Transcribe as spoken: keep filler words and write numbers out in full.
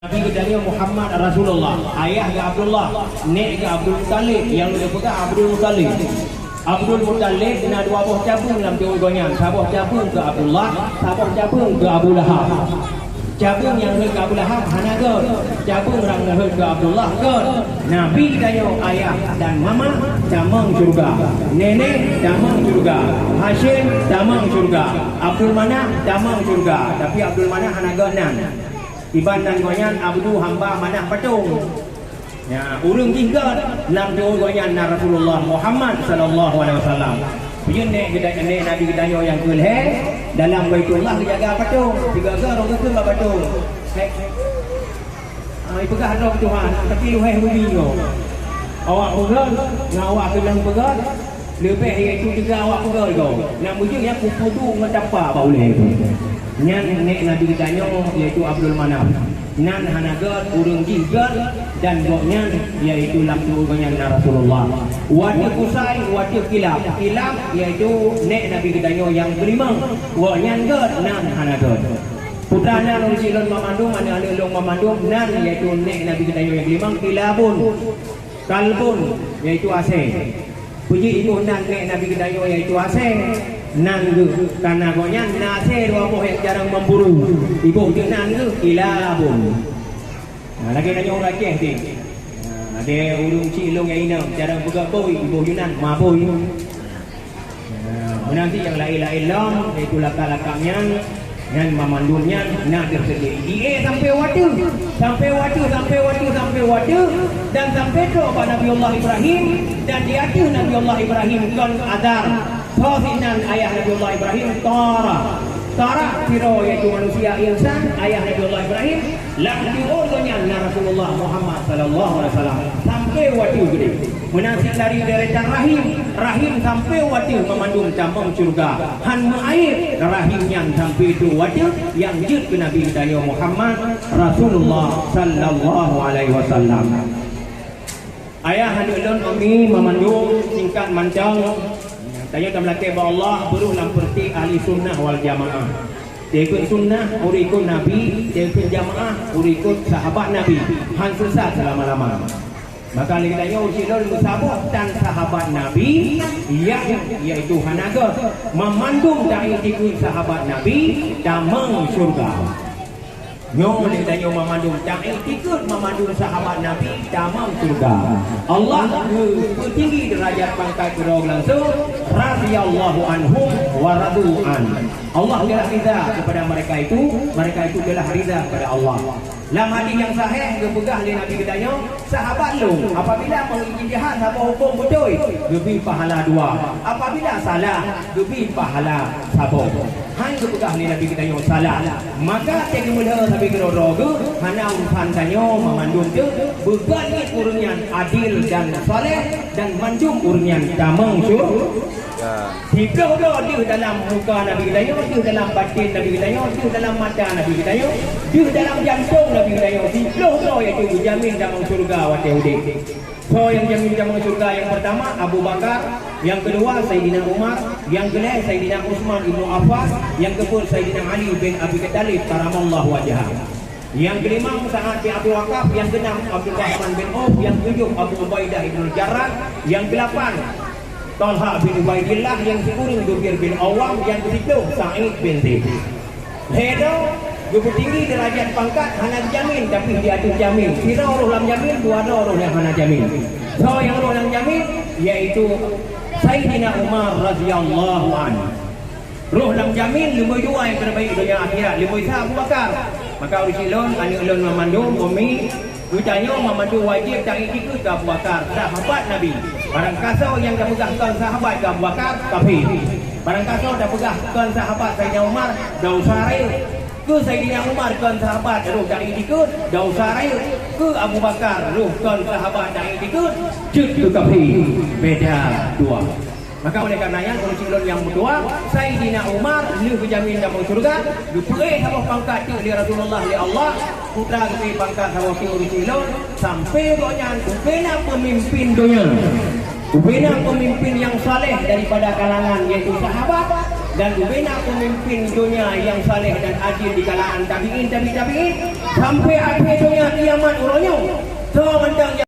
Nabi geutanyoe Muhammad Rasulullah, ayah geuh Abdullah, nek geuh Abdul Muttalib, nyang lôn peugah Abdul Muttalib. Abdul Muttalib na dua boh cabeueng lam tubuh gobnyan, saboh cabeueng keu Abdullah, saboh cabeueng keu Abu Lahab. Cabeueng nyang rhot keu Abu Lahab hana göt, cabeueng nyang rhot keu Abdullah göt. Nabi geutanyoe ayah dan mama tamong syeuruga, nenek tamong syeuruga, Hasyim tamong syeuruga, Abdul Manaf tamong syeuruga, tapi Abdul Manaf hana göt nan. Iban nan gobnyan Abdu, hamba, Manaf, patong. Ya, ureueng jih göt lam tubuh gobnyan na Rasulullah Muhammad sallallahu alaihi wasallam. Peue nek geuda-, nek Nabi geutanyoe nyang keu lhèe dalam Baitullah geujaga patong, sigaga rhot geukheun bak patong. Hei. Ah, ipeugah droe Tuhan, tapi lhèe bumi nyoe. Awak peugah ngon awak keunong peugah, leubeh yaitu tiga awak peugah droe. Nyang beujeuet nyan kupeuduek ngon tapa bak ulèe tu. Nyan nek Nabi geutanyoe yaitu Abdul Manaf. Nan hana göt, ureueng jih göt, dan gobnyan yaitu lam tubuh gobnyan na Rasulullah. Watèe Qusay, watèe Kilab. Kilab yaitu nek Nabi geutanyoe nyang keulimong. Gobnyan göt, nan hana göt. Putra nan ureueng chik lôn banmandum, aneuk-aneuk lôn banmandum, nan yaitu nek Nabi geutanyoe nyang keulimong, Kilabun. Kalbun, yaitu asèe. Peue jih iboh nan nek Nabi geutanyoe, yaitu asèe. Nan geuh, kareuna gobnyan na asèe dua boh nyang jarang memburu. Iboh jih nan geuh Kilabun. Nah, lagèe tanyoe ureueng Aceh deh. Nah, lagèe ureueng chik lôn nyang inong, jarang peugah boi, iboh jih nan maboi. Nah, meunan cit nyang laén-laén lom, yaitu lakab-lakab nyan, nyan banmandum nyan na deuh seudeh. Di, eh, sampai watèe, sampai watèe, sampai watèe, sampai watèe, dan sampai trok bak Nabiullah Ibrahim, dan di ateueh Nabiullah Ibrahim kon Azar. Soe sinan ayah Nabiullah Ibrahim? Tarah. Tarah sidroe yaitu manusia insan, ayah Nabiullah Ibrahim, lam tuboh gobnyan na Rasulullah Muhammad sallallahu alaihi wasallam. Sampai watèe keudeh. Meunan cit dari deretan rahim, rahim sampai watèe banmandum tamong syeuruga. Han meuaéb rahim nyan sampai trok watèe nyang jeuet keu Nabi geutanyoe Muhammad Rasulullah sallallahu alaihi wasallam. Ayah aneuk lôn, umi, banmandum, singkat mantong, tanyoe tameulakèe bak Allah, beurôh lam peuretik ahli sunnah wal jamaah. Teuikot sunnah, ureueng ikot Nabi, teuikot jamaah, ureueng ikot sahabat Nabi. Han seusat seulama-lama. Maka lé geutanyoe ureueng chik lôn meusaboh tan sahabat Nabi, ya, yaitu hana göt. Banmandum taikot sahabat Nabi, tamong syeuruga. Nyoe lé geutanyoe banmandum taikot banmandum sahabat Nabi, tamong syeuruga. Allah geupeutinggi deurajat pangkat keudroe langsung, radhiyallahu anhum wa radu an. Allah telah ridha kepada mereka itu, mereka itu telah ridha kepada Allah. Lam hadis nyang sahih geupeugah lé Nabi geutanyoe, sahabat lôn apabila meuijtihad saboh hukôm beutôi, geubri pahala dua. Apabila salah, geubri pahala saboh. Han geupeugah lé Nabi geutanyoe salah. Maka teugeumeudoe sabe keudroe-droe geuh, hana urusan tanyoe meumandum teuk, beugöt ngieng ureueng nyan adil dan saleh dan mandum ureueng nyan tamong syur-, Siploh droe deuh dalam muka Nabi geutanyoe, deuh dalam baten Nabi geutanyoe, deuh dalam mata Nabi geutanyoe, deuh dalam jantong Nabi geutanyoe. Siploh droe yaitu geujamin tamong syeuruga watèe udép. Soe nyang jamin tamong syeuruga? Nyang peurtama Abu Bakar, nyang keudua Saidina Umar, nyang keulhèe Saidina Utsman ibnu Affan, nyang keupeuet Saidina Ali bin Abi Thalib karamallahu wajhah. Nyang keulimong Sa'ad bin Abi Waqqas, nyang keunam Abdurrahman bin Auf, nyang keutujôh Abu Ubaidah ibnul Jarrah, nyang keulapan Thalha bin Ubaidillah, nyang sikureueng Zubair bin Awam, nyang keusiploh Sa'id bin Zaid. Lhèe droe geupeutinggi deurajat pangkat hana geujamin, tapi di ateueh jamin. Sidroe roh lam jamin, dua droe roh nyang hana jamin. Soe nyang roh lam jamin? Yaitu Saidina Umar radhiyallahu anhu. Roh lam jamin leubèh dua nyang teubaik donya akhirat, leubèh sa Abu Bakar. Maka ureueng chik lôn, aneuk lôn banmandum, umi, geutanyoe banmandum wajéb taiktikeuet keu Abu Bakar, sahabat Nabi. Barangkasoe nyang tapeugah kon sahabat keu Abu Bakar, kafé. Barangkasoe tapeugah kon sahabat Saidina Umar, desya rayeuk. Keu Saidina Umar kon sahabat, roh taiktikeuet, desya rayeuk. Keu Abu Bakar, roh kon sahabat taiktikeuet, jeuet keu kafé. Beda dua. Maka oleh karena nyan, ureueng chik lôn nyang meutuah, Saidina Umar lheueh geujamin tamong syeuruga, geupeuék saboh pangkat teuk lé Rasulullah, lé Allah, putra geupeuék pangkat saboh teuk ureueng chik lôn, sampoe gobnyan ubena peumimpin donya. Ubena peumimpin nyang saleh daripada kalangan, yaitu sahabat, dan ubena peumimpin donya nyang saleh dan adil di kalangan tabi'in, tabi' tabi'in, sampoe akhé